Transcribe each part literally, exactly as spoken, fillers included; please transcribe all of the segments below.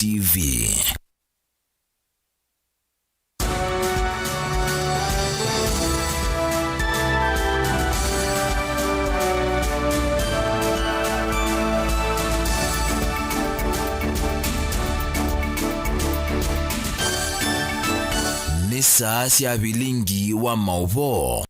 T V. Nĩ saa sya vilingi wa maũvoo.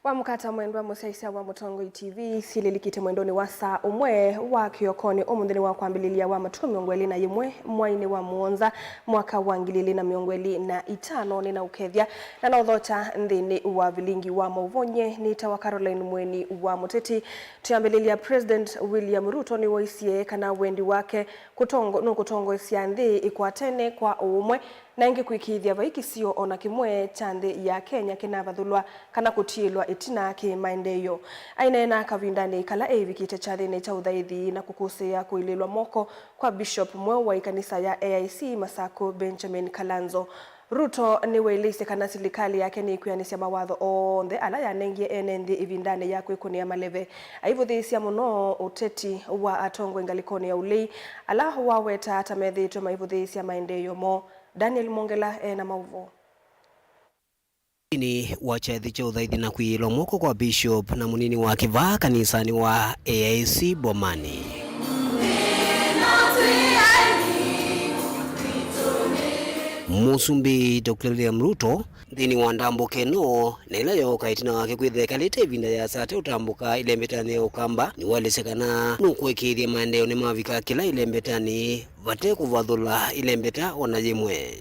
Wamũkata mwendwa mũsyaĩĩsya wa Mũtongoi T V, syĩlĩlikĩte mwendonĩ wa saa ũmwe wa kĩokonĩ. Ũmũnthĩ nĩ wa kwambĩlĩlya wa matukũ mĩongo ĩlĩ na yĩmwe mwainĩ wa mũonza mwaka wa ngili ilĩ na mĩongo ĩlĩ na itano. Nĩnaũkethya na naũthokya nthĩnĩ wa vilingi wa maũvoo. Nyie nĩtawa Caroline Mweni wa Mũteti. Twĩambĩlĩlya, President William Ruto nĩwaisye kana wendi wake kũtongo-, nũkũtongoesya nthĩ ĩkwatene kwa ũũmwe na ĩngĩ kũĩkĩĩthya vai kĩsio o na kĩmwe kya nthĩ ya Kenya kĩnavathũlwa kana kũtiĩlwa ĩtina kĩ maendeeo. Aineena kavindanĩ kala eĩvikĩte kyathĩnĩ kya ũthaithi na kũkũsĩĩa kũilĩĩlwa moko kwa Bishop mweũ wa ĩkanisa ya A I C Masakũ, Benjamin Kalanzo. Ruto nĩwaĩlĩisye kana silikalĩ yake nĩkwĩanĩsya mawatho onthe ala yanengie ene nthĩ ĩvindanĩ ya kwĩkũnĩa maleve, aivũthĩĩsya mũno ũteti wa atongoi ngalĩkonĩ ya ũlei, ala wawetaa ta methĩĩtwe maivũthĩĩsya maendeeo moo. Daniel Mwongela e na maũvoo. Nthĩnĩ wa kyathĩ kya ũthaithi na kũiĩlwa moko kwa Bishop na mũnini wake vaa kanisanĩ wa A I C Bomani, Mũsumbĩ Doctor William Ruto, nthĩnĩ wa ndambũka ĩno, na ĩla yooka ĩtina wake kwĩthĩa ĩkalĩte ĩvinda yĩasa ateũtambũka ĩlembetanĩ ya Ũkamba, nĩwaelesya kana nũkũĩkĩĩthya maendeeo nĩmavika kĩla ĩlembetanĩ vate kũvathũla ĩlembeta o na yĩmwe.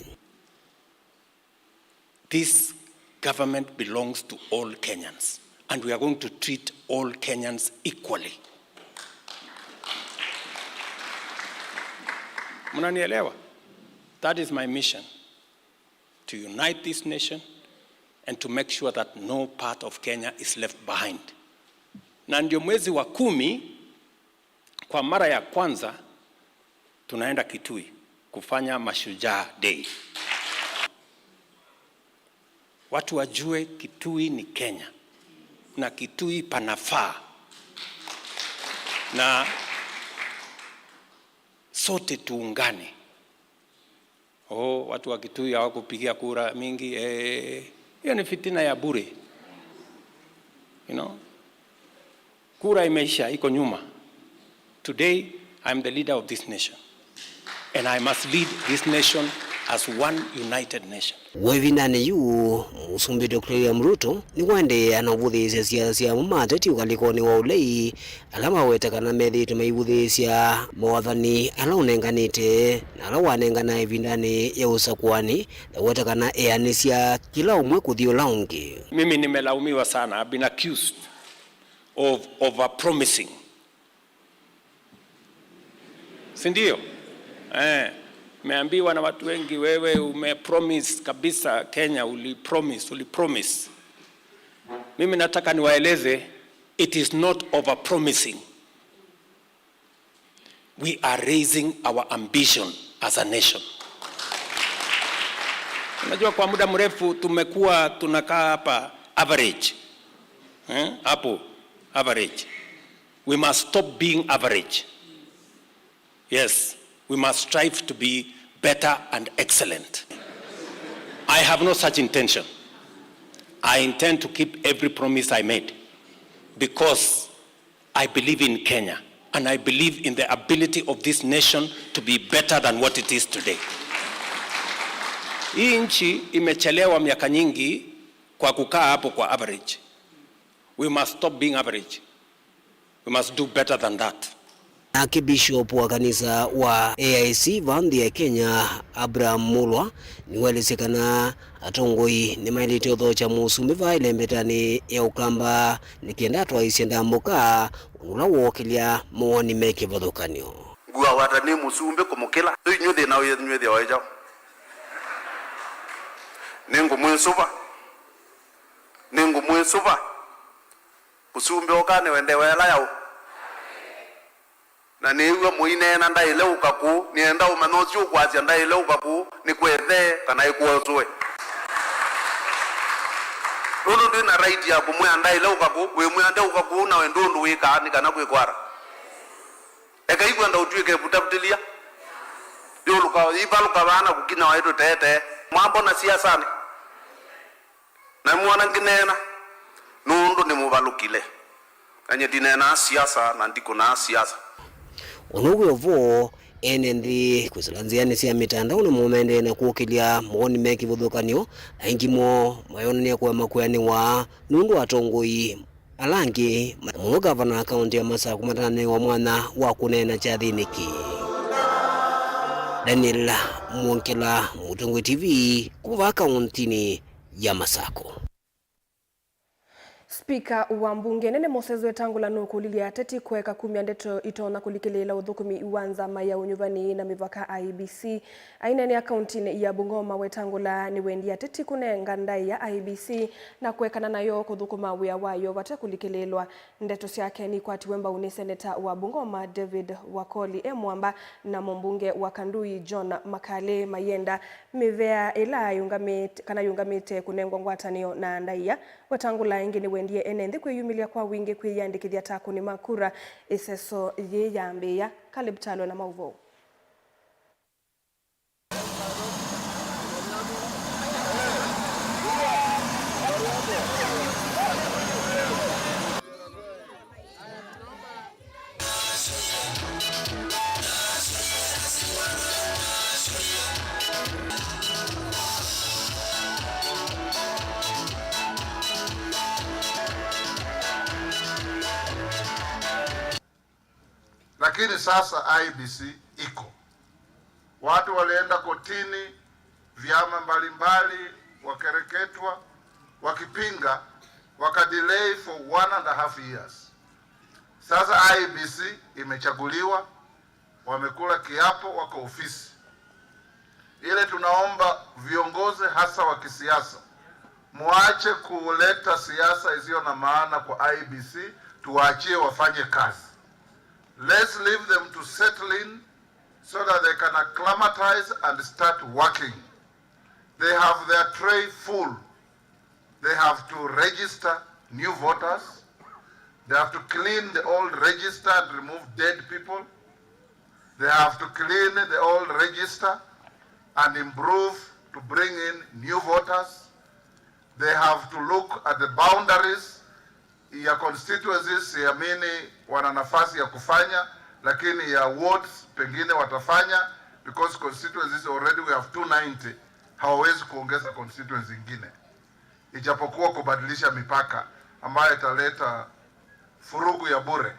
This government belongs to all Kenyans, and we are going to treat all Kenyans equally. Mnanielewa? That is my mission, to unite this nation and to make sure that no part of Kenya is left behind. Na ndio mwezi wa kumi, kwa mara ya kwanza, tunaenda Kitui kufanya Mashujaa Day. Watu wajue Kitui ni Kenya, na Kitui panafaa, na sote tuungane. Oh, watu wa Kitui hawakupigia kura mingi. Eh, hiyo ni fitina ya bure. You know? Kura imeisha, iko nyuma. Today, I am the leader of this nation. And I must lead this nation as one united nation. We ĩvindanĩ yu, Mũsumbĩ Doctor William Ruto nĩwaendeea na ũvũthĩĩsya siasa sya amwe ma ateti ũkalĩkonĩ wa ũlei, ala maweta kana methĩĩtwe maivũthĩĩsya mawathani ala ũnenganĩte na ala wanengana ĩvindanĩ ya ũsakũani, na weta kana eanĩsya kĩla ũmwe kũthi ũla ũngĩ. Mimi nimelaumiwa sana. I've been accused of overpromising. Si ndio? Eh, meambiwa na watu wengi, "Wewe umepromise kabisa Kenya, ulipromise, ulipromise." Mimi nataka niwaeleze, it is not overpromising. We are raising our ambition as a nation. Unajua, kwa muda mrefu tumekuwa tunakaa hapa average. Eh? Hapo average. We must stop being average. Yes, we must strive to be better and excellent. I have no such intention. I intend to keep every promise I made because I believe in Kenya and I believe in the ability of this nation to be better than what it is today. Hii nchi imechelewa miaka nyingi kwa kukaa hapo kwa average. We must stop being average. We must do better than that. Nake Bishop wa kanisa wa A I C vaa nthĩ ya Kenya, Abraham Mulwa, nĩwaelesye kana atongoi nĩmaĩlĩte ũthokya mũsumbĩ vaa ĩlembetanĩ ya Ũkamba nĩ kenda atwaĩĩsye ndambũka ũndũ ũla wookĩlya mawoni me kĩvathũkany'o. Ngũawata nĩ mũsumbĩ kũmũkĩla. Yu inyw'ĩ thĩna wenyu wĩthĩawa wĩ kyaũ? Nĩngũmwĩsũva. Nĩngũmwĩsũva. Mũsumbĩ ũka nĩwendewe ĩla yaũ. Na nĩĩw'a mũineena ndaĩle ũka kũũ, nĩenda ũmanya ũsu ũkwasya ndaĩle ũka kũũ, nĩ kwethe kana ĩkwosũe. Nũndũ ndwĩ na right ya kũmwĩa ndaĩle ũka kũũ, wĩmwĩa ndeũka kũũ, nawe ndũ ũndũ wĩkaa nĩ kana kwĩkwara. Eka ikwenda ũtw'ĩke ĩvutavutĩlya. Luka, ivalũka vaa na kũkinya waĩ tũtete. Mwambona siasanĩ? Na mwona ngĩneena, nũndũ nĩmũvalũkile. Na nyie ndineenaa siasa na ndikũnaa siasa. Ũndũ wĩ o vo, ene nthĩ kwĩsĩla nzĩanĩ sya mĩtandao nĩmo maendee na kũkĩlya mawoni me kĩvathũkany'o, aingĩ moo mayonany'a kũema kwĩanĩwa nũndũ wa atongoi ala angĩ, mũno ngavana wa kaũntĩ ya Masakũ, matanewa mwanya wa kũneena kyathĩnĩ kĩĩ. Daniel Mwongela, Mũtongoi T V, kuma vaa kaũntĩnĩ ya Masakũ. Spika wa mbunge nene Moses Wetangula nũkũlilye ateti kũeka kumya ndeto itonya kũlikĩlĩĩla ũthũkũmi wa nzama ya ũnyuvani na mĩvaka, I E B C. Aineenea kaũntĩnĩ ya Bungoma, Wetangula nĩwendie ateti kũnenga ndaĩa I E B C na kũekana nayo kũthũkũma wĩa wayo vate kũlikĩlĩĩlwa. Ndeto syake nikwatiwe mbau nĩ seneta wa Bungoma, David Wakoli e mwamba, na mũmbunge wa Kandui, John Makali, mayenda mĩvea ĩla yũngamĩte, kana yũngamĩte kũnengwa ngwatanĩo na ndaĩa. Wetangula ĩngĩ nĩwendie ene nthĩ kwĩyumĩlya kwa wingĩ kwĩyĩandĩkĩthya ta akũni ma kura ĩseso yĩĩ yambĩĩa. Caleb Talwe na maũvoo. Lakini sasa I E B C iko. Watu walienda kotini, vyama mbalimbali wakereketwa, wakipinga, wakadelay for one and a half years. Sasa I E B C imechaguliwa, wamekula kiapo, wako ofisi. Ile tunaomba viongozi hasa wa kisiasa, muache kuleta siasa isiyo na maana kwa I E B C, tuwaachie wafanye kazi. Let's leave them to settle in so that they can acclimatize and start working. They have their tray full. They have to register new voters. They have to clean the old register and remove dead people. They have to clean the old register and improve to bring in new voters. They have to look at the boundaries ya constituencies, siamini wana nafasi ya kufanya, lakini ya wards pengine watafanya, because constituencies already we have two ninety, hawawezi kuongeza constituency ingine, ijapokuwa kubadilisha mipaka ambayo italeta furugu ya bure.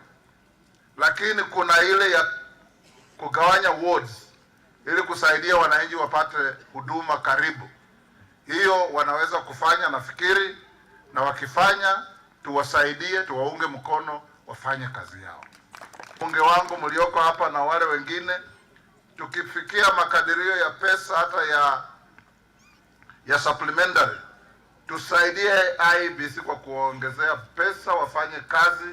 Lakini kuna ile ya kugawanya wards ili kusaidia wananchi wapate huduma karibu. Hiyo wanaweza kufanya, nafikiri, na wakifanya, tuwasaidie, tuwaunge mkono, wafanye kazi yao. Bunge wangu mlioko hapa na wale wengine, tukifikia makadirio ya pesa hata ya ya supplementary, tusaidie I E B C kwa kuongezea pesa wafanye kazi,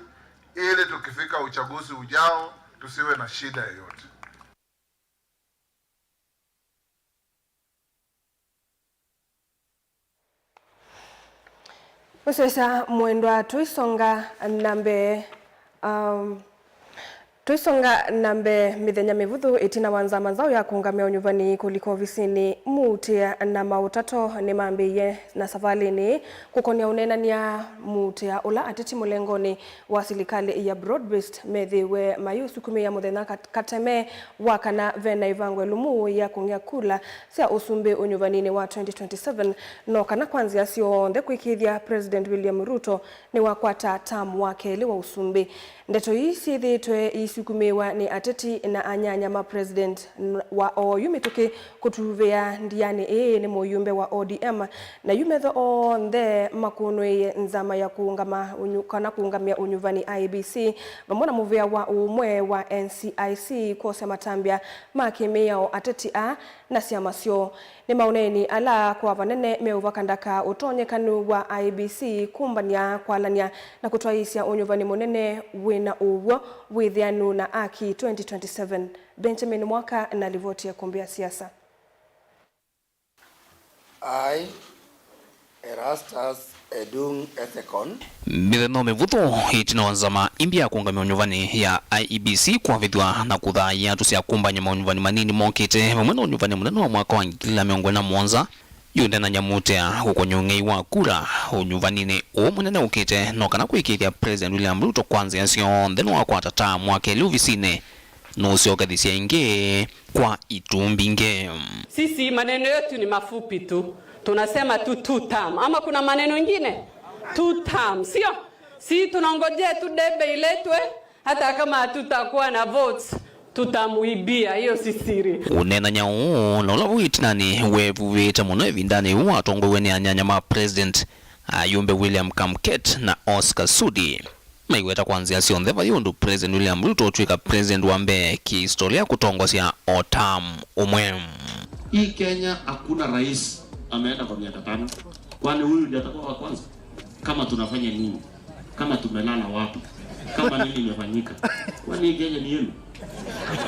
ili tukifika uchaguzi ujao tusiwe na shida yoyote. Ũsyaĩĩsya mwendwa, tũisonga na mbee, um, tũisonga na mbee. Mĩthenya mĩvũthũ ĩtina wa nzama nzaũ ya kũũngamĩa ũnyuvani kũlika ovisinĩ, muutĩa na maũtato nĩmambĩĩie na savalĩnĩ kũkonya ũneenany'a muutĩa ũla ateti mũlengonĩ wa silikalĩ ya broad-based methĩĩwe mayĩũsukumĩĩa mũthenya kat-, kateme wa kana ve na ĩvango ĩlũmu ya kũng'ea kula sya ũsumbĩ ũnyuvaninĩ wa twenty twenty-seven, no kana kwa nzĩa syonthe kwĩkĩĩthya President William Ruto nĩwakwata term wa kelĩ wa ũsumbĩ. Ndeto ii syĩthĩĩtwe iisukumĩĩwa nĩ ateti na anyanya ma President n-, wa oyu mĩtũkĩ kũtuvĩa ndianĩ ĩĩ nĩ mũyumbe wa O D M, na yu metho onthe makũnũĩie nzama ya kũũngama ũnyu-, kana kũũngamĩa ũnyuvani I E B C, vamwe na mũvĩa wa ũũmwe wa N C I C kwosya matambya ma kĩmĩao ateti aa na syama syoo. Nĩ maũneeni ala kwa vanene meũvaka ndaka ũtonyekanu wa I E B C kũmbany'a kwalany'a na kũtwaĩĩsya ũnyuvani mũnene wĩ na ũw'o, wĩthĩanu na aki twenty twenty-seven. Benjamin Mwaka na livoti ya Kumbi ya Siasa. Aĩ, Erastus Edung Ethekon. Mĩthenya mĩvũthũ ĩtina wa nzama ĩmbi ya kũũngamya ũnyuvani ya I E B C kwavĩthw'a na kũthaĩa ĩatũ sya kũmbany'a maũnyuvani manini mokĩte, vamwe na ũnyuvani mũnene wa mwaka wa ngili ilĩ na mĩongo ĩlĩ na mũonza, yũnenany'a mũtea kũkony'a ũng'ei wa kura ũnyuvaninĩ ũũ mũnene ũkĩte, no kana kũĩkĩĩthya President William Ruto kwa nzĩa syonthe nĩwakwata taamu wake ũlĩ ovisinĩ nũũsyokethasya ĩngĩ kwa itũmbinge. Sisi maneno yetu ni mafupi tu, tunasema tu two term, ama kuna maneno ingine? Two term, sio? Si tunangojea tu debe iletwe, hata kama hatutakuwa na votes, tutamuibia, hiyo si siri. Ũneenany'a ũũ na ũla wĩ ĩtinanĩ weevuvĩte mũno ĩvindanĩ yĩu watongoew'e nĩ anyanya ma President, ayumbe William Kamket na Oscar Sudi. Maiweta kwa nzĩa syonthe vai ũndũ President William Ruto ũtw'ĩka President wa mbee kĩhistolia kũtongosya o term ũmwe. Hii Kenya hakuna rais ameenda kwa miaka tano. Kwani huyu ndiye atakuwa wa kwanza? Kama tunafanya nini? Kama tumelala wapi? Kama nini imefanyika? Kwani hii Kenya ni yenu?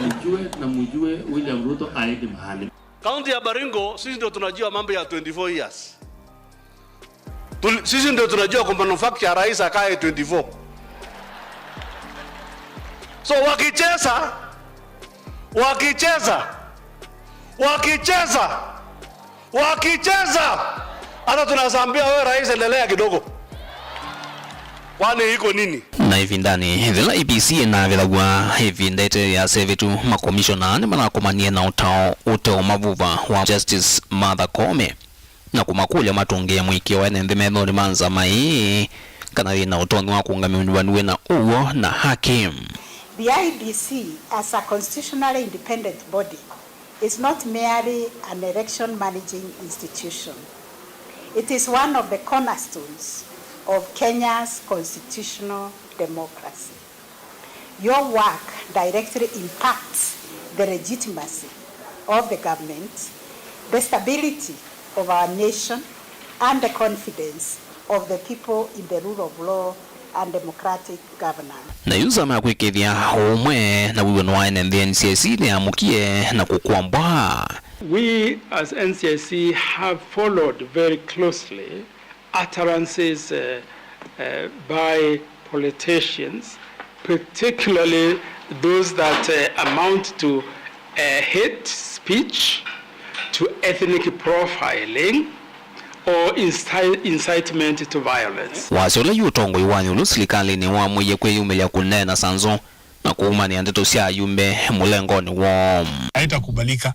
Mjue na mjue William Ruto haendi mahali. Kaunti ya Baringo sisi ndio tunajua mambo ya twenty-four years. Tuli- Sisi ndio tunajua kumanufacture rais akae twenty-four. So wakicheza, wakicheza, wakicheza, wakicheza, hata tunasambia wewe rais, endelea kidogo, kwani iko nini? Na ĩvindanĩ yĩla I E B C ĩnavĩthaw'a ĩvinda ĩte ya sevitu, makomishona nĩmanakomanie na ũtao ũteũmavuva wa Justice Martha Koome na kũmakũlya matũngĩe mũĩkĩĩo wa ene nthĩ methonĩ ma nzama ĩĩ kana yĩ na ũtonyi wa kũũngamya ũnyuvani wĩ na ũw'o na haki. The I E B C, as a constitutionally independent body, is not merely an election managing institution. It is one of the cornerstones of Kenya's constitutional democracy. Your work directly impacts the legitimacy of the government, the stability of our nation, and the confidence of the people in the rule of law and democratic governance. Na yu nzama ya kwĩkĩĩthya ũũmwe na wĩw'ano wa ene nthĩ, N C I C nĩyamũkie na kũkw'a mbwa. We as N C I C have followed very closely utterances uh, uh, by politicians, particularly those that uh, amount to uh, hate speech, to ethnic profiling, or incitement to violence. Wasya ũla yu ũtongoi wa ĩũlũ silikalĩnĩ wamwĩie kwĩyumĩlya kũneena sanzũ na kũumanĩa ndeto sya ayumbe mũlengonĩ woo. Haitakubalika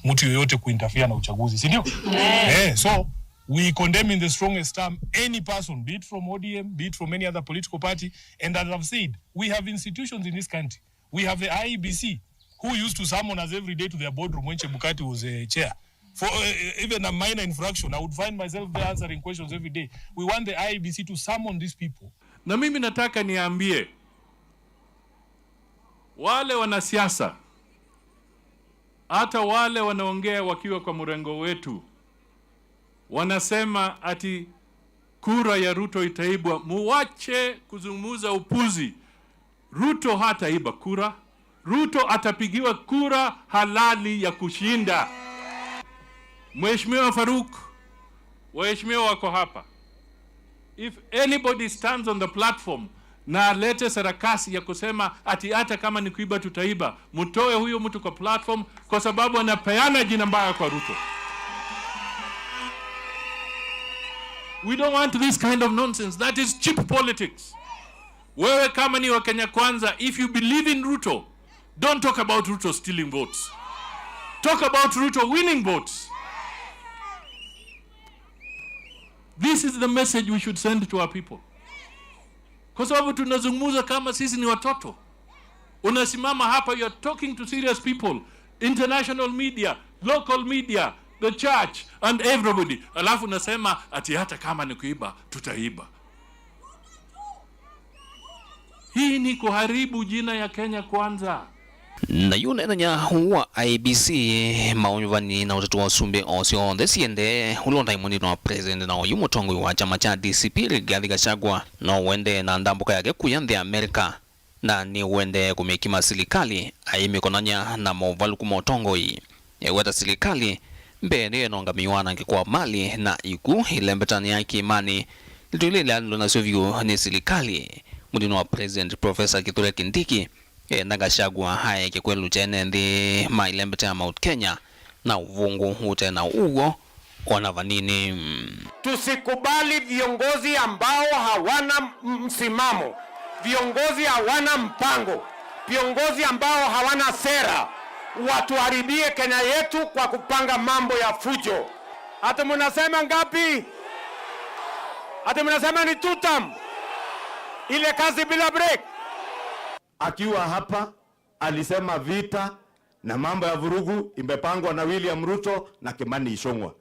mtu yoyote kuinterfere na uchaguzi, si ndio? Eh, so we condemn in the strongest term any person, be it from O D M, be it from any other political party, and as I've said, we have institutions in this country. We have the I E B C, who used to summon us every day to their boardroom when Chebukati was a chair. For uh, even a minor infraction, I would find myself there answering questions every day. We want the I E B C to summon these people. Na mimi nataka niambie wale wanasiasa, hata wale wanaongea wakiwa kwa mrengo wetu, wanasema ati kura ya Ruto itaibwa. Muwache kuzungumza upuzi. Ruto hataiba kura. Ruto atapigiwa kura halali ya kushinda. Mheshimiwa Farouk, waheshimiwa wako hapa. If anybody stands on the platform na alete sarakasi ya kusema ati hata kama ni kuiba tutaiba, mtoe huyo mtu kwa platform kwa sababu anapeana jina mbaya kwa Ruto. We don't want this kind of nonsense. That is cheap politics. Wewe kama ni wa Kenya Kwanza, if you believe in Ruto, don't talk about Ruto stealing votes. Talk about Ruto winning votes. This is the message we should send to our people. Kwa sababu tunazungumza kama sisi ni watoto. Unasimama hapa, you are talking to serious people, international media, local media, the church and everybody. Alafu unasema ati hata kama ni kuiba, tutaiba. Hii ni kuharibu jina ya Kenya Kwanza. Na yu ũneenany'a ũũ wa I E B C, maũnyuvani na ũteti wa ũsumbĩ o syonthe siendee, ũla ũtaĩ mũnini wa president na oyu mũtongoi wa kyama kya D C P Rigathi Gachagua no ũendee na ndambũka yake kuya nthĩ ya America, na nĩ ũendee kũmĩkima silikalĩ aimĩkonany'a na movalũku ma ũtongoi. Eweta silikalĩ Mbee nĩyo ĩnũngamĩi wanangĩko wa mali na ikw'ũ ĩlembetanĩa kĩĩmanĩ, ĩtũlĩ ĩla andũ nasyo vyũ nĩ silikalĩ. Mũtino wa President Professor Kithure Kindiki enda Gachagua aeke kwĩlũkya ene nthĩ ma ĩlembeta ya Mount Kenya na ũvũngũ ũte na ũw'o ona vanini. Tusikubali viongozi ambao hawana m-, msimamo, viongozi hawana mpango, viongozi ambao hawana sera watuharibie Kenya yetu kwa kupanga mambo ya fujo. Ati mnasema ngapi? Ati mnasema ni two term? Ile kazi bila break. Akiwa hapa alisema vita na mambo ya vurugu imepangwa na William Ruto na Kimani Ichung'wa.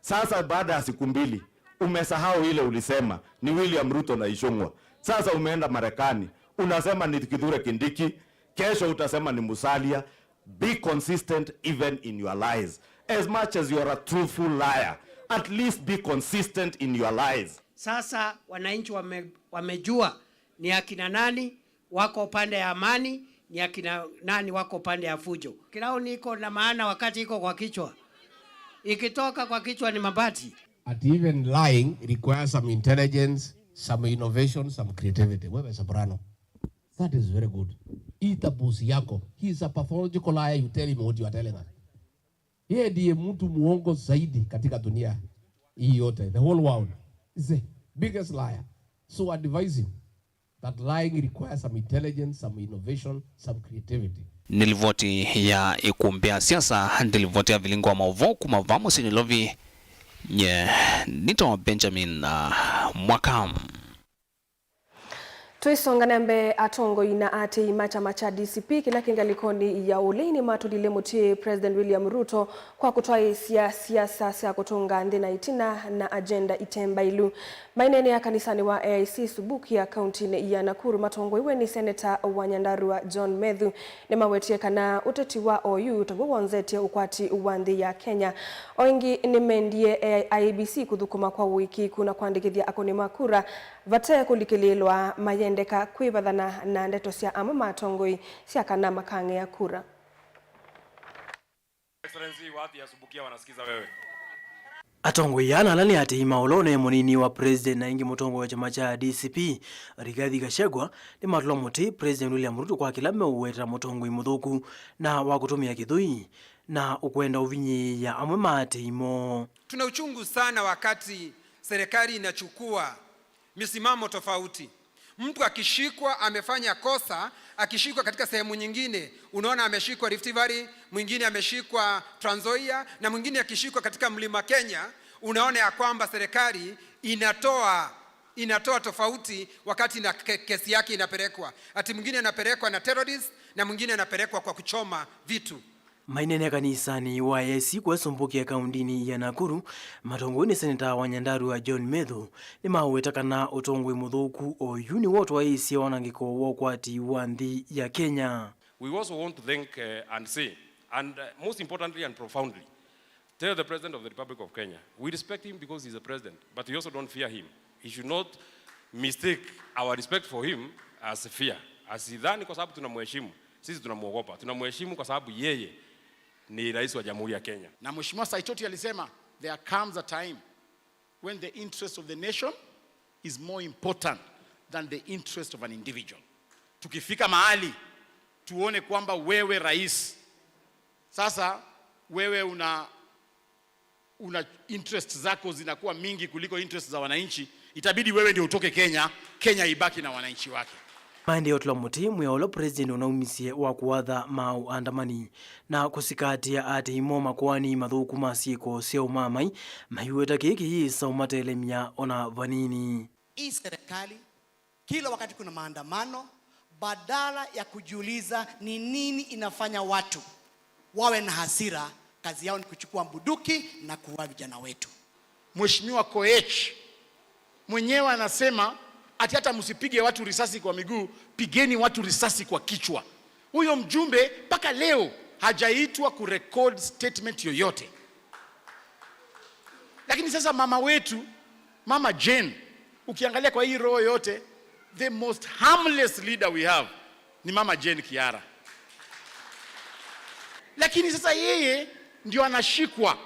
Sasa baada ya siku mbili, umesahau ile ulisema ni William Ruto na Ichung'wa. Sasa umeenda Marekani, unasema ni Kithure Kindiki, kesho utasema ni Musalia. Be consistent even in your lies. As much as you are a truthful liar, at least be consistent in your lies. Sasa wananchi wame-, wamejua ni akina nani wako upande ya amani, ni akina nani wako upande ya fujo. Crown iko na maana wakati iko kwa kichwa. Ikitoka kwa kichwa ni mabati. At even lying requires some intelligence, some innovation, some creativity. Wewe Soprano, that is very good. Ita boss yako. He is a pathological liar, you tell him what you are telling us. Yeye ndiye mtu muongo zaidi katika dunia hii yote. The whole world is the biggest liar. So advise him that lying requires some intelligence, some innovation, some creativity. Nĩ livoti ya ĩkumbĩ ya siasa, nĩ livoti ya vilingi wa maũvoo kuma vaa mũsyĩ Nairobi. Nye nĩtawa Benjamin, uh, Mwaka. Tũisonga na mbee, atongoi na aatĩĩi ma kyama kya D C P kĩla kĩ ngalĩkonĩ ya ũlei nĩmatũlile mũtĩ President William Ruto kwa kũtwaĩĩsya siasa sya kũtũnga nthĩ na ĩtina na agenda ite mbailu. Maineenea kanisanĩ wa A I C Subukia kauntinĩ ya Nakuru, matongoiwe nĩ Seneta wa Nyandarua John Methu, nĩmawetie kana ũteti wa oyu taw'o wonzetye ũkwati wa nthĩ ya Kenya. O ĩngĩ nĩmendie I E B C kũthũkũma kwa ũĩkĩĩku na kwandĩkĩthya akũni ma kura vate kũlikĩlĩĩlwa mayendeka kwĩvathana na ndeto sya amwe ma atongoi sya kana makang'ea kura. Excellency, watu ya Subukia wanasikiza wewe. Atongoi ana ala nĩ aatĩĩi ma ũla ũnene mũnini wa President na ĩngĩ mũtongoi wa kyama kya D C P, Rigathi Gachagua, nĩmatũla mũtĩ President William Ruto kwa kĩla meũweta mũtongoi mũthũku na wa kũtũmĩa kĩthũi na ũkwenda ũvinyĩĩa amwe ma aatĩĩi moo. Tuna uchungu sana wakati serikali inachukua misimamo tofauti. Mtu akishikwa amefanya kosa, akishikwa katika sehemu nyingine, unaona ameshikwa Rift Valley, mwingine ameshikwa Trans Nzoia, na mwingine akishikwa katika Mlima Kenya, unaona ya kwamba serikali inatoa, inatoa tofauti wakati na ke-, kesi yake inapelekwa. Ati mwingine anapelekwa na terrorist, na mwingine anapelekwa kwa kuchoma vitu. Maineenea kanisanĩ wa A I C kũla Subukia kauntinĩ ya Nakuru, matongoew'e nĩ Seneta wa Nyandarua John Methu, nĩmaweta kana ũtongoi mũthũku oyu nĩw'o ũtwaĩĩsye wanangĩko wa ũkwati wa nthĩ ya Kenya. We also want to thank, uh, and say, and, uh, most importantly and profoundly, tell the President of the Republic of Kenya, we respect him because he's a president, but we also don't fear him. He should not mistake our respect for him as fear. Asidhani kwa sababu tunamheshimu, sisi tunamwogopa. Tunamheshimu kwa sababu yeye ni rais wa Jamhuri ya Kenya. Na Mheshimiwa Saitoti alisema, "There comes a time when the interest of the nation is more important than the interest of an individual." Tukifika mahali tuone kwamba wewe rais, sasa wewe una una interest zako zinakuwa mingi kuliko interest za wananchi, itabidi wewe ndio utoke Kenya, Kenya ibaki na wananchi wake. Maendeeo tũla mũtĩ mwĩa ũla President ũnaumisye wa kũatha maũandamani na kũsikatĩa aatĩĩi moo makoani mathũku ma syĩko sya ũmaamai, maiweta kĩĩ kĩyĩsa ũmatelemya ona vanini. Hii serikali Kila wakati kuna maandamano, badala ya kujiuliza ni nini inafanya watu wawe na hasira, kazi yao ni kuchukua bunduki na kuua vijana wetu. Mheshimiwa Koech mwenyewe anasema ati hata msipige watu risasi kwa miguu, pigeni watu risasi kwa kichwa. Huyo mjumbe mpaka leo hajaitwa kurecord statement yoyote. Lakini sasa mama wetu, Mama Jane, ukiangalia kwa hii row yote, the most harmless leader we have ni Mama Jane Kiara. Lakini sasa yeye ndio anashikwa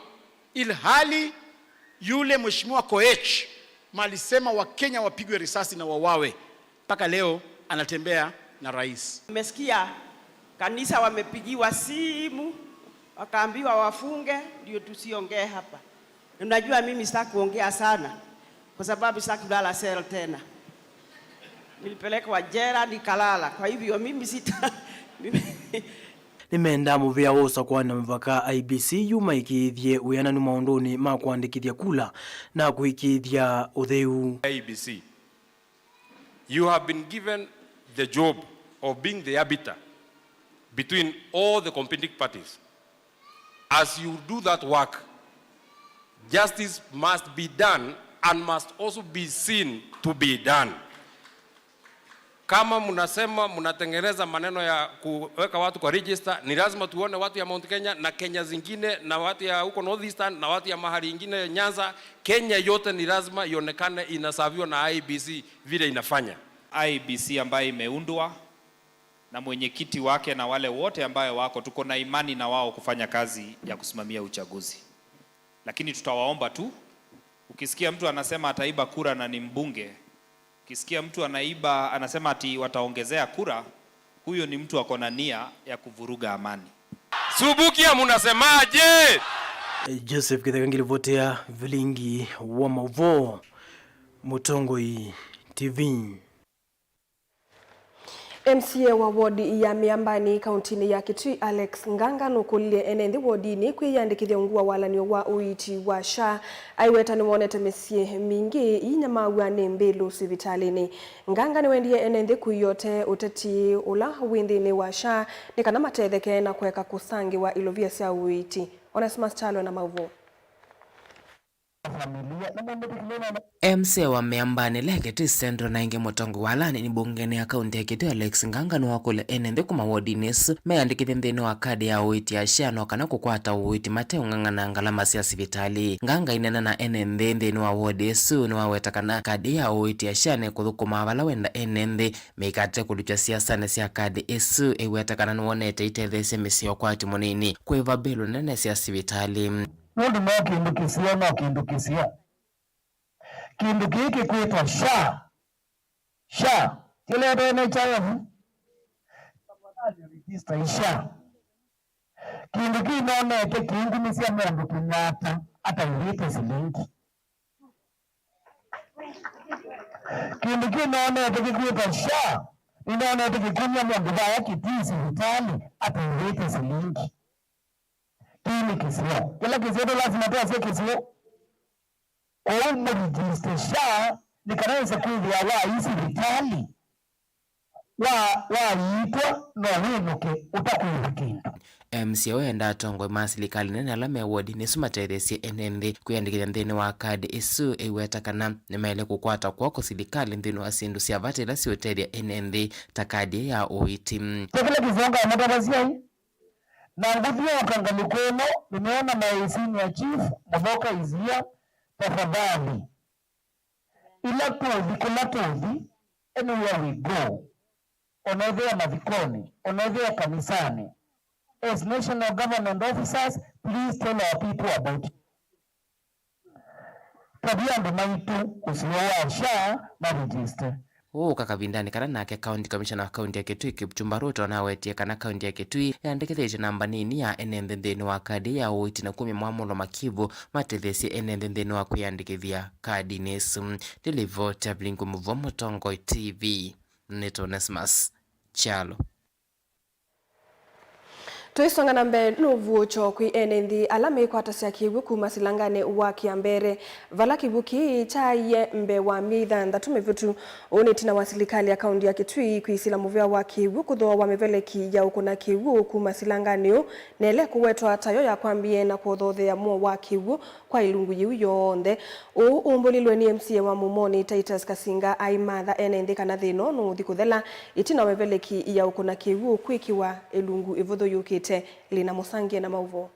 Ilhali yule mheshimiwa Koech malisema Wakenya wapigwe risasi na wawawe, mpaka leo anatembea na rais. Nimesikia kanisa wamepigiwa simu, wakaambiwa wafunge, ndio tusiongee hapa. Unajua mimi sitaki kuongea sana, kwa sababu sitaki kulala cell tena. Nilipelekwa jela, nikalala. Kwa hivyo mimi sita-, mimi Nĩmendaa mũvĩa wa ũsakũani na mĩvaka, I E B C, yu maĩkĩĩthye wĩananu maũndũnĩ ma kũandĩkĩthya kula na kũĩkĩĩthya ũtheu. I E B C, you have been given the job of being the arbiter between all the competing parties. As you do that work, justice must be done and must also be seen to be done. Kama mnasema mnatengeneza maneno ya kuweka watu kwa register, ni lazima tuone watu ya Mount Kenya na Kenya zingine na watu ya huko North Eastern na watu ya mahali ingine Nyanza. Kenya yote ni lazima ionekane inasaviwa na I E B C vile inafanya. I E B C ambayo imeundwa na mwenyekiti wake na wale wote ambayo wako, tuko na imani na wao kufanya kazi ya kusimamia uchaguzi. Lakini tutawaomba tu, ukisikia mtu anasema ataiba kura na ni mbunge, ukisikia mtu anaiba, anasema ati wataongezea kura, huyo ni mtu ako na nia ya kuvuruga amani. Subukia, munasemaje? Joseph Kĩtheka ngĩlivotea vilingi wa maũvoo, Mũtongoi T V. M C A wa wodi ya Mĩambanĩ kauntinĩ ya Kitui, Alex Nganga, nũkũlilye ene nthĩ wodinĩ kwĩyĩandĩkĩthya ungu wa walan'yo wa ũiiti wa SHA, aiweta nĩwonete mĩsyĩ mingĩ iinyamaw'a nĩ mbĩlũ sivitalĩnĩ. Nganga nĩwendie ene nthĩ kũiote ũteti ũla wĩ nthĩnĩ wa SHA nĩ kana matetheke na kũeka kũsangĩwa ilovia sya ũiiti. Onesmus Kyalo na maũvoo. M C A wa Mĩambanĩ ĩla Kitui Central na ĩngĩ mũtongoi wa alanĩni mbungenĩ ya kaunti ya Kitui, Alex Nganga, nĩwakũlya ene nthĩ kuma wodinĩ ĩsu meyandĩkĩthye nthĩnĩ wa kadi ya ũiiti ya SHA no kana kũkwata ũiiti mateũng'ang'ana ngalama sya sivitalĩ. Nganga aineena na ene nthĩ nthĩnĩ wa wodi ĩsu nĩwaweta kana kadi ya ũiiti ya SHA nĩkũthũkũmaa vala wenda ene nthĩ meikate kũlutw'a siasanĩ sya kadi ĩsu. Aiweta kana nĩwonete itetheesya mĩsyĩ ya ũkwati mũnini kũĩva mbĩlũ nene sya sivitalĩ. Nũndũ no kĩndũ kĩseo, no kĩndũ kĩseo. Kĩndũ kĩĩ kĩkwĩtwa SHA. SHA. Kĩletwe N H I F. Tafadhali register SHA. Kĩndũ kĩĩ nonete kĩingumisya mũndũ Kenyatta ataĩvĩte silingi. Kĩndũ kĩĩ nonete kĩkwĩtwa SHA. Nĩnonete kĩkumya mũndũ vaya Kitui sivitalĩ ataĩvĩte silingi. Kĩĩ nĩ kĩseo. Kĩla kĩseo tũ lasima twasye kĩseo. Ou mũregister SHA nĩ kana wĩse kwĩthĩa waĩ sivitalĩ, wa, waiitwa, no wĩnũke ũtakũĩva kĩndũ. M C A ũũ endaa atongoi ma silikalĩ nene ala me wodinĩ ĩsu matetheesye ene nthĩ kwĩyandĩkĩthya nthĩnĩ wa kadi ĩsu, ĩiweta kana nĩmaĩle kũkwata kw'oko silikalĩ nthĩnĩ wa syĩndũ sya vata ila siũtethya ene nthĩ ta kadi ya ũiiti. Kyo kĩla kĩseo ngamatavasya. Na ngũthyũũka ngalĩko ĩno, nĩneona my senior chief, Mũthoka is here, tafadhali. Ĩla tũũthi, kũla tũũthi, anywhere we go, onethĩa mathikonĩ, onethĩa kanisanĩ, as national government officers, please tell our people about it. Tavya andũ maitũ ũseo wa SHA ma register. Ũũ ũka kavindanĩ kala nake County Commissioner wa kaunti ya Kitui, Kipchumba Ruto, anawetie kana kaunti ya Kitui yandĩkĩthĩtye namba nini ya ene nthĩ nthĩnĩ wa kadi ya ũiiti na kumya mwamũlo makivu matetheesye ene nthĩ nthĩnĩ wa kwĩyandĩkĩthya kadinĩ ĩsu. Nĩ livoti ya Vilingi Mũvoo, Mũtongoi T V, nĩtwa Onesmus Kyalo. Tũisonga na mbee, nũvuũkyo kwĩ ene nthĩ ala meĩkwatasya kĩw'ũ kuma silanganĩ wa Kĩambere, vala kĩw'ũ kĩĩ kyaaie mbee wa myei thanthatũ mĩvĩtu. Ũũ nĩ ĩtina wa silikalĩ ya kaunti ya Kitui kwĩsĩla mũvea wa kĩw'ũ kũthooa mĩveleki ya ũkũna kĩw'ũ kuma silanganĩ ũũ, na ĩla ĩkũwetwa tayo ya kwambĩĩa na kũthothea mũo wa kĩw'ũ kwa ĩlungu yĩu yonthe. Ũu ũmbũlilwe nĩ M C A wa Mũmonĩ, Titus Kasinga, aimatha ene nthĩ kana thĩna ũũ nũũthi kũthela ĩtina wa mĩveleki ya ũkũna kĩw'ũ kwĩkĩwa ĩlungu ĩvũthũ yũkĩte. Lina Mũsangie na maũvoo.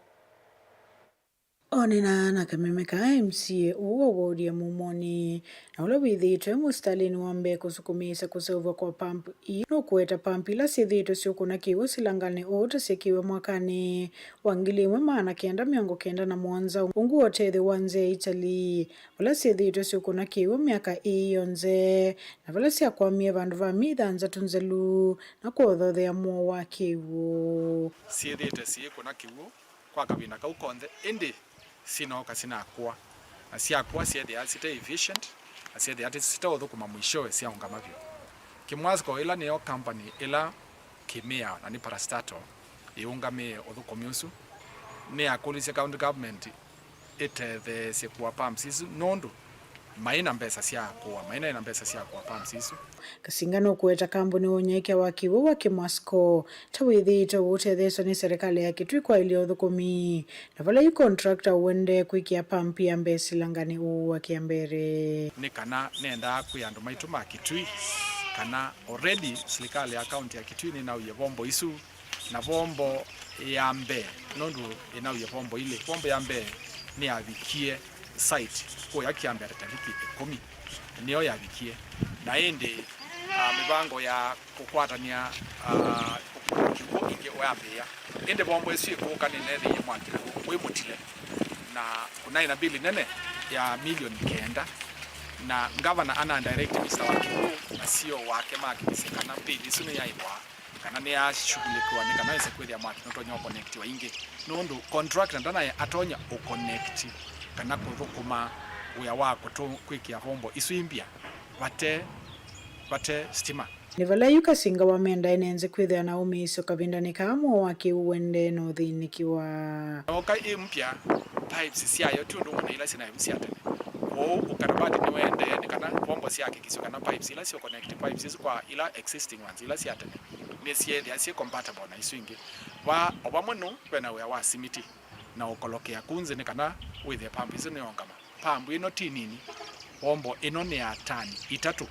Onena na kameme ka M C A ũũ wa wodi ya Mumoni, na ũla wĩthĩĩtwe mũsitalĩnĩ wa mbee kũsukumĩĩsya kũseũvw'a kwa pampu ii, nũkũweta pampu ila syĩthĩĩtwe syũkũna kĩw'ũ silanganĩ ũũ ta syekĩiwe mwakanĩ wa ngili ĩmwe maana kenda mĩongo kenda na mũonza ungu wa ũtethyo wa nzĩa ya Italy, vala syĩthĩĩtwe syũkũna kĩw'ũ myaka ĩĩ yonthe, na vala syakwamie vandũ va mia thanthatũ nzelu na kũothothea mũo wa kĩw'ũ. Syĩthĩĩtwe syĩkũna kĩw'ũ kwa kavinda kau konthe, ĩndĩ sinooka sinakũa, na syakũa syethĩaa site efficient, na syethĩaa ati siteũthũkũma, mwishowe syaũngama vyũ. Kimwasco, ĩla nĩyo company ĩla kĩmĩao na nĩ parastatal ĩũngamĩe ũthũkũmi ũsu, nĩyakũlĩsye county government ĩtetheesye kũa pumps isu, nũndũ mai na mbesa sya kũa, mai na mbesa sya kũa pumps isu. Kasinga nũkũweta kambuni wa ũnyaĩĩkya wa kĩw'ũ wa Kimwasco ta wĩthĩĩtwe ũũtetheesya nĩ serikali ya Kitui kwaĩlya ũthũkũmi, na vala yu contractor ũendee kwĩkĩa pampu ya mbee silanganĩ ũũ wa Kĩambere. Nĩ kana nendaa kwĩa andũ maitũ ma Kitui kana already silikalĩ ya kaunti ya Kitui nĩnauie vombo isu, na vombo ya mbee, nũndũ ĩnauie vombo ilĩ. Vombo ya mbee nĩyavikie site kũya Kĩambere taliki ĩkũmi, nĩyo yavikie, na ĩndĩ, ah, mĩvango ya kũkwatany'a, ah, kĩw'ũ ĩngĩ ũyambĩĩa. Ĩndĩ vombo ĩsu ĩkũka nĩneethĩie mwaki wĩ mũtile, na kũnaĩ na mbili nene ya milioni kenda, na ngavana ana direct minister wa kĩw'ũ na C E O wake mahakikisye kana mbili ĩsu nĩyaĩvwa, kana nĩyashughulikiwa nĩ kana wĩse kwĩthĩa mwaki nũtonya ũkonektiwa ĩngĩ, nũndũ contractor ndanaĩ atonya ũkonekti kana kũthũkũma wĩa wa kũtũ-, kwĩkĩa vombo isu imbya vate, vate stima. Nĩ vala yu Kasinga wamendae nenze kwĩthĩa na ũmĩĩsyo kavindanĩ kaa mũo wa kĩw'ũ ũendee na ũthĩnĩkĩwa. Nooka ĩ mpya, pipes syayo ti ũndũ ũmwe na ila syĩ nayo sya tene. Kwoou ũkarabati nĩũendee nĩ kana vombo syahakikisyo kana pipes ila syũkonekti pipes isu kwa ila existing ones, ila sya tene, nĩsyeethĩa syĩ compatible na isu ingĩ. Va, o vamwe nũu, ve na wĩa wa simiti na ũkolokea ku nzĩ nĩ kana wĩthĩe pampu isu nĩyongama. Pambu ĩno ti nini. Vombo ĩno nĩ ya tani itatũ,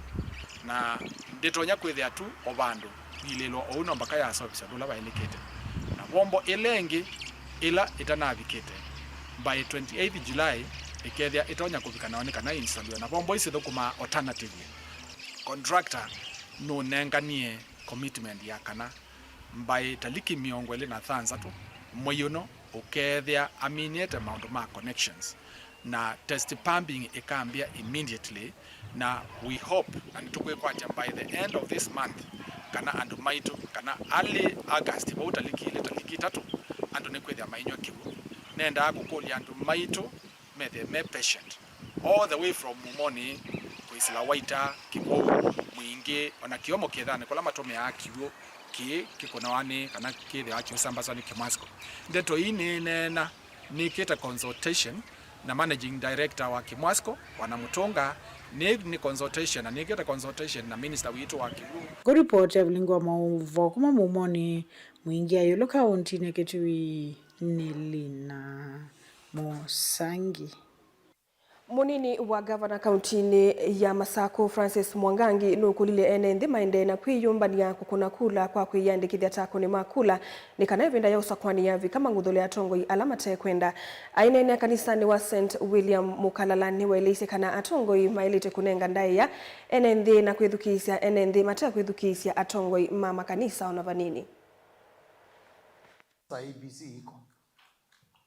na ndĩtonya kwĩthĩa tu o vandũ yilĩlwa oou, no mbaka yaseũvĩsya ũndũ ũla vaĩlĩkĩte. Na vombo ĩla ĩngĩ ĩla ĩtanavikĩte, by twenty-eighth July, ĩkethĩa ĩtonya kũvika nayo nĩ kana ĩinstalliwe. Na vombo isu ithũkũmaa alternatively. Contractor nũnenganie commitment ya kana mbaĩ taliki mĩongo ĩlĩ na thanthatũ mwei ũno, ũkeethĩa aminĩte maũndũ ma connections, na test pumping ĩkambĩa immediately, na we hope, na nĩtũkwĩkwatya by the end of this month, kana andũ maitũ, kana early August, vau taliki ilĩ, taliki itatũ, andũ nĩkwĩthĩa mainyw'a kĩw'ũ. Nendaa kũkũlya andũ maitũ methĩe me patient all the way from Mumoni, kwĩsĩla Waita, Kĩmou, Mwingĩ, ona Kĩomo Kĩthanĩ, kũla matũmĩaa kĩw'ũ kĩĩ kĩkũnawa nĩ kana kĩthĩawa kĩũsambaswa nĩ Kimwasco. Ndeto ii nĩneena nĩkĩte consultation na managing director wa Kimwasco, Bwana Mutunga, nĩ, nĩ consultation, na nĩkĩte consultation na minister witũ wa kĩw'ũ. Ngũripoti Evelyn wa maũvoo kuma Mumoni, Mwingĩ ya ĩũlũ kaũntinĩ ya Kitui nĩ Lina Mũsangi. Mũnini wa ngavana kauntinĩ ya Masakũ, Francis Mwangangi, nũkũlilye ene nthĩ maendee na kwĩyũmbany'a kũkũna kula kwa kwĩyĩandĩkĩthya ta akũni ma kula, nĩ kana ĩvinda ya ũsakũani yavika mang'uthũle atongoi ala matekwenda. Aineenea kanisanĩ wa Saint William Mũkalala, nĩwaeleisye kana atongoi maĩlĩte kũnenga ndaĩa ene nthĩ na kwĩthukĩĩsya ene nthĩ mate kwĩthukĩĩsya atongoi ma makanisa ona vanini. Sasa I E B C iko.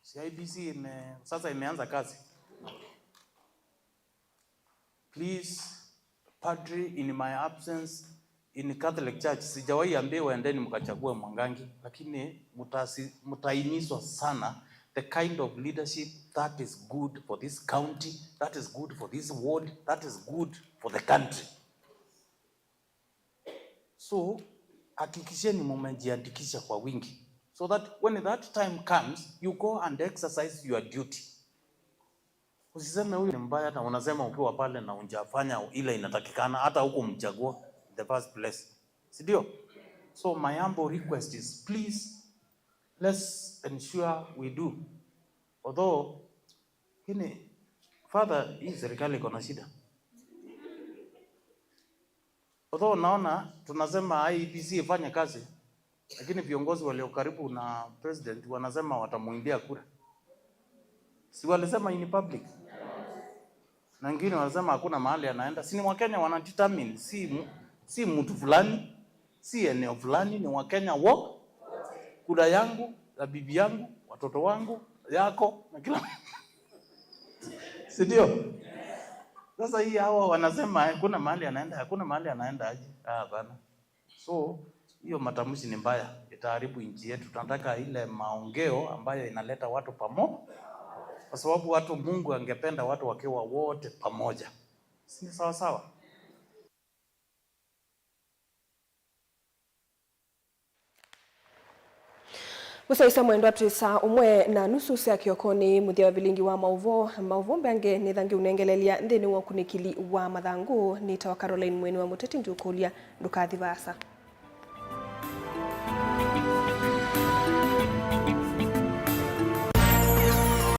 Si I E B C ime-, sasa imeanza kazi. Please, Padri, in my absence, in Catholic Church, sijawahi ambiwa endeni mkachague Mwangangi, lakini mutasi-, mutahimizwa sana the kind of leadership that is good for this county, that is good for this ward, that is good for the country. So, hakikisheni mumejiandikisha kwa wingi, so that when that time comes, you go and exercise your duty. Usiseme huyu ni mbaya na unasema ukiwa pale na unjafanya ile inatakikana, hata hukumchagua in the first place. Si ndio? So my humble request is, please, let's ensure we do. Although, lakini, Father, hii serikali iko na shida. Although naona tunasema I E B C ifanye kazi, lakini viongozi walio karibu na president wanasema watamuimbia kura. Si walisema in public? Na wengine wanasema hakuna mahali anaenda. Si ni Wakenya wana determine, si, mu- si mtu fulani, si eneo fulani, ni Wakenya wo. Kura yangu, ya bibi yangu, watoto wangu, yako, na kila si ndio? Sasa hii hawa wanasema hakuna mahali anaenda, hakuna mahali anaenda aje? Ah, hapana. So hiyo matamshi ni mbaya, itaharibu nchi yetu. Tunataka ile maongeo ambayo inaleta watu pamoja, kwa sababu watu, Mungu angependa watu wakiwa wote pamoja, si ni sawa sawa? Mũsyaĩĩsya mwendwa, twĩ saa ũmwe na nusu sya kĩokonĩ. Mũthya wa vilingi wa maũvoo, maũvoo mbeange nĩtha ngĩũnengeleelya nthĩnĩ wa ũkunĩkĩli wa mathangũ. Nĩtawa Caroline Mweni wa Mũteti, ndiũkũlya ndũkathi vaasa.